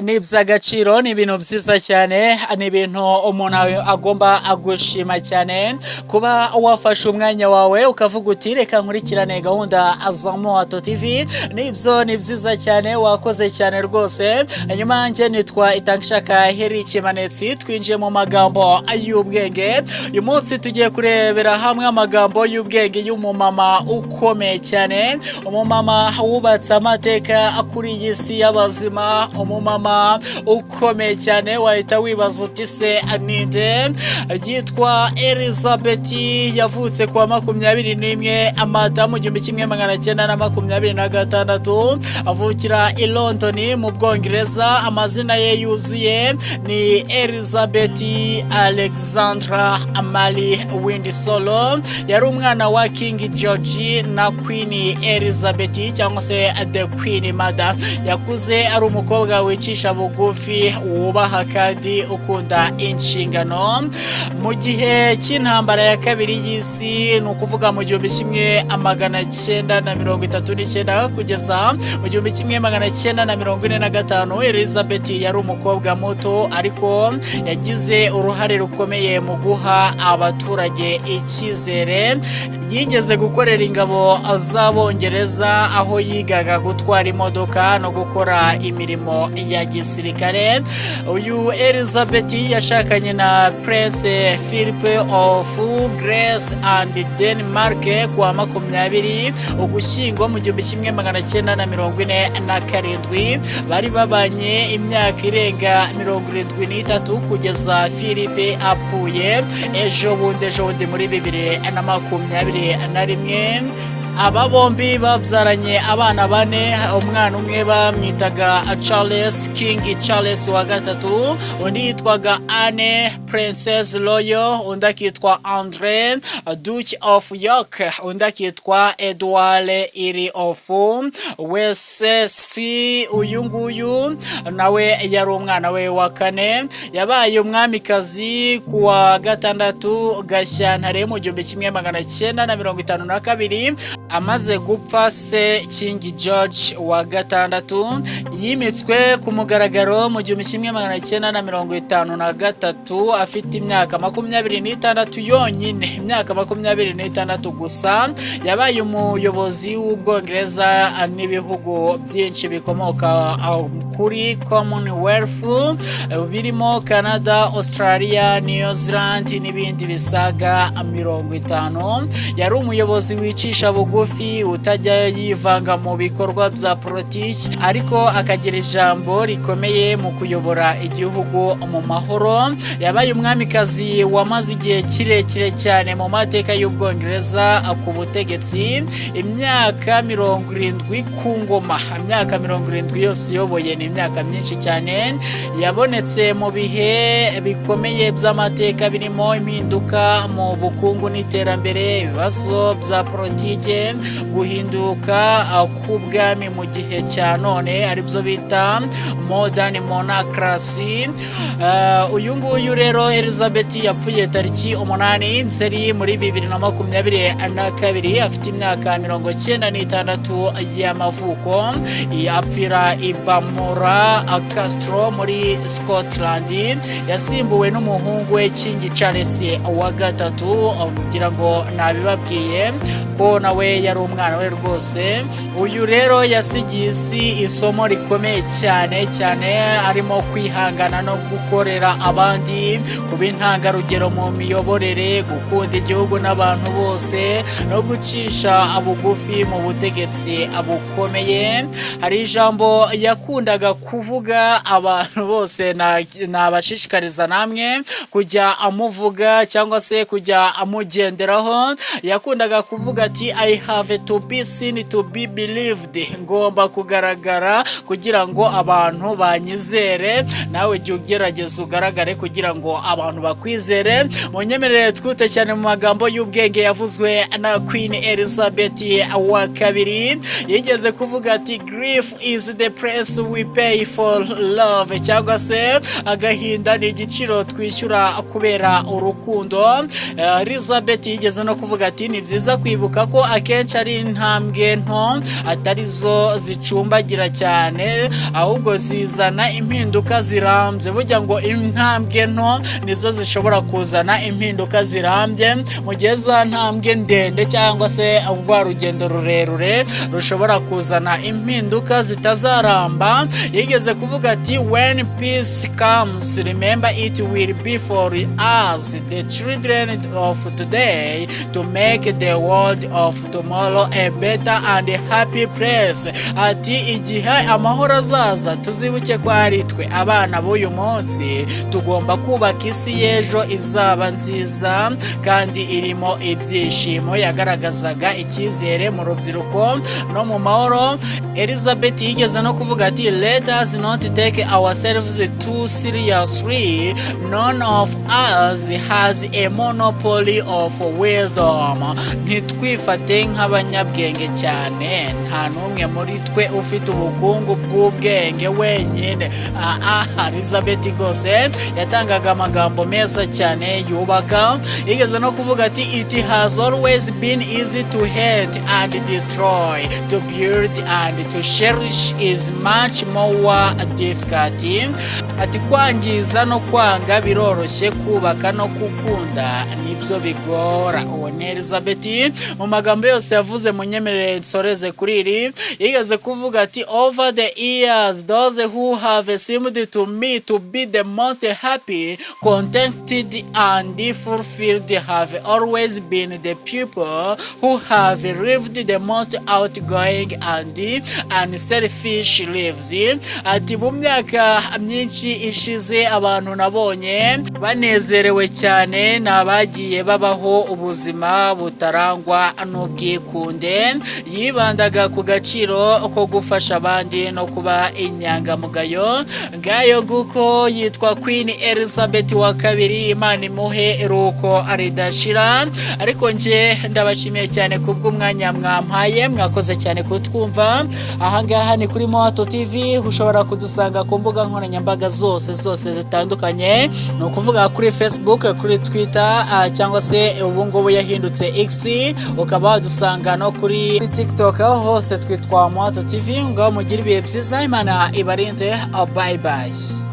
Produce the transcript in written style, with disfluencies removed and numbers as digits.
Ni iby'agaciro, ni ibintu byiza cyane, ni ibintu umuntu agomba gushima cyane, kuba wafashe umwanya wawe ukavuga uti: "Reka nkurikirane gahunda za Muhato TV." Nibyo, ni byiza cyane, wakoze cyane rwose. Hanyuma njye nitwa Itangishaka Heri Kimanetsi. Twinjiye mu magambo y'ubwenge. Uyu munsi tugiye kurebera hamwe amagambo y'ubwenge y'umumama ukomeye cyane, umumama wubatse amateka kuri iyi si y'abazima, umumama ukomeye cyane. Wahita wibaza uti: "Se ninde?" Yitwa Elizabeth. Yavutse kuwa 21 Amata mu 1926, avukira i London mu Bwongereza. Amazina ye yuzuye ni Elizabeth Alexandra Mary Windsor. Yari umwana wa King George na Queen Elizabeth, cyangwa se the Queen Mother. Yakuze ari umukobwa wicisha bugufi, wubaha kandi ukunda inshingano. Mu gihe cy'Intambara ya Kabiri y'Isi, ni ukuvuga mu 1939 kugeza mu 1945, Elizabeth yari umukobwa muto, ariko yagize uruhare rukomeye mu guha abaturage icyizere. Yigeze gukorera ingabo z'Abongereza, aho yigaga gutwara imodoka no gukora imirimo ya gisirikare. Uyu Elizabeth yashakanye na Prince Philip of Greece and Denmark kuwa 20 Ugushyingo mu 1947. Bari babanye imyaka irenga 73 kugeza Philip apfuye ejo bundi, ejo bundi muri 2021. Aba bombi babyaranye abana bane. Umwana umwe bamwitaga Charles, King Charles wa gatatu, undi yitwaga Anne, Princess Royal, undi akitwa Andre, Duke of York, undi akitwa Edward, Earl of Wessex. Uyu nguyu nawe yari umwana we wa kane. Yabaye umwamikazi ku wa 6 Gashyantare mu 1952, amaze gupfa se King George wa gatandatu. Yimitswe ku mugaragaro mu 1953, afite imyaka 26 yonyine, imyaka 26 gusa. Yabaye umuyobozi w'Ubwongereza n'ibihugu byinshi bikomoka kuri Commonwealth, birimo Canada, Australia, New Zealand n'ibindi bisaga 50. Yari umuyobozi wicisha bugufi, utajya yivanga mu bikorwa bya politiki, ariko akagira ijambo rikomeye mu kuyobora igihugu mu mahoro. Yabaye umwamikazi wamaze igihe kirekire cyane mu mateka y'Ubwongereza ku butegetsi, imyaka 70 ku ngoma. Imyaka 70 yose iyoboye ni imyaka myinshi cyane. Yabonetse mu bihe bikomeye by'amateka, birimo impinduka mu bukungu n'iterambere, ibibazo bya politiki, guhinduka k'ubwami mu gihe cya none, aribyo bita modern monarchy. Uyu nguyu rero Elizabeth yapfuye tariki 8 Nzeri muri 2022, afite imyaka 96 y'amavuko. Apfira i Balmoral Castle muri Scotland. Yasimbuwe n'umuhungu we King Charles wa gatatu. Kugira ngo nabibabwiye ko nawe yari umwana we rwose. Uyu rero yasigiye isi isomo rikomeye cyane cyane, arimo kwihangana no gukorera abandi, kuba intangarugero mu miyoborere, gukunda igihugu n'abantu bose, no gucisha bugufi mu butegetsi bukomeye. Hari ijambo yakundaga kuvuga, abantu bose nabashishikariza namwe kujya amuvuga cyangwa se kujya amugenderaho. Yakundaga kuvuga ati: "I have to be seen to be believed." Ngomba kugaragara kugira ngo abantu banyizere. Nawe jya ugerageza ugaragare kugira ngo ngo abantu bakwizere. Munyemerere twute cyane mu magambo y'ubwenge yavuzwe na Queen Elizabeth wa Kabiri. Yigeze kuvuga ati: "Grief is the price we pay for love", cyangwa se agahinda ni igiciro twishyura kubera urukundo. Elizabeth yigeze no kuvuga ati: "Ni byiza kwibuka ko akenshi ari intambwe nto, atari zo zicumbagira cyane, ahubwo zizana impinduka zirambye." Burya ngo intambwe nto nizo zishobora kuzana impinduka zirambye, mu gihe za ntambwe ndende cyangwa se rwa rugendo rurerure rushobora kuzana impinduka zitazaramba. Yigeze kuvuga ati: "When peace comes, remember it will be for us, the children of today, to make the world of tomorrow a better and happy place." Ati: "Igihe amahoro azaza, tuzibuke ko ari twe abana b'uyu munsi tugomba kubaka isi y'ejo izaba nziza kandi irimo ibyishimo." Yagaragazaga icyizere mu rubyiruko no mu mahoro. Elizabeth yigeze no kuvuga ati: "Let us not take ourselves too seriously. None of us has a monopoly of wisdom." Ntitwifate nk'abanyabwenge cyane, nta n'umwe muri twe ufite ubukungu bw'ubwenge wenyine. Aha Elizabeth rwose yatangaga amagambo meza cyane yubaka. Yigeze no kuvuga ati: "It has always been easy to hate and destroy. To build and to cherish is much more difficult." Ati: "Kwangiza no kwanga biroroshye, kubaka no gukunda nibyo bigora." Uwo ni Elizabeth. Mu magambo yose yavuze, munyemerere nsoreze kuri iri. Yigeze kuvuga ati: "Over the years, those who have seemed to me to be the most happy, contented and fulfilled have always been the people who have lived the most outgoing and unselfish lives." Ati: "Mu myaka myinshi ishize, abantu nabonye banezerewe cyane ni abagiye babaho ubuzima butarangwa n'ubwikunde." Yibandaga ku gaciro ko gufasha abandi no kuba inyangamugayo. Ngayo nguko, yitwa Queen Elizabeth wa Kabiri. Imana imuhe iruhuko ridashira. Ariko nje ndabashimiye cyane kubw'umwanya mwampaye. Mwakoze cyane kutwumva. Ahangaha ni kuri Moto TV. Ushobora kudusanga ku mbuga nkoranyambaga zose zose zitandukanye, ni ukuvuga kuri Facebook, kuri Twitter, cyangwa se ubu ngubu yahindutse X, ukaba wadusanga no kuri TikTok. Aho hose twitwa Moto TV. Ngaho mugire ibihe byiza, Imana ibarinde. Bye bye.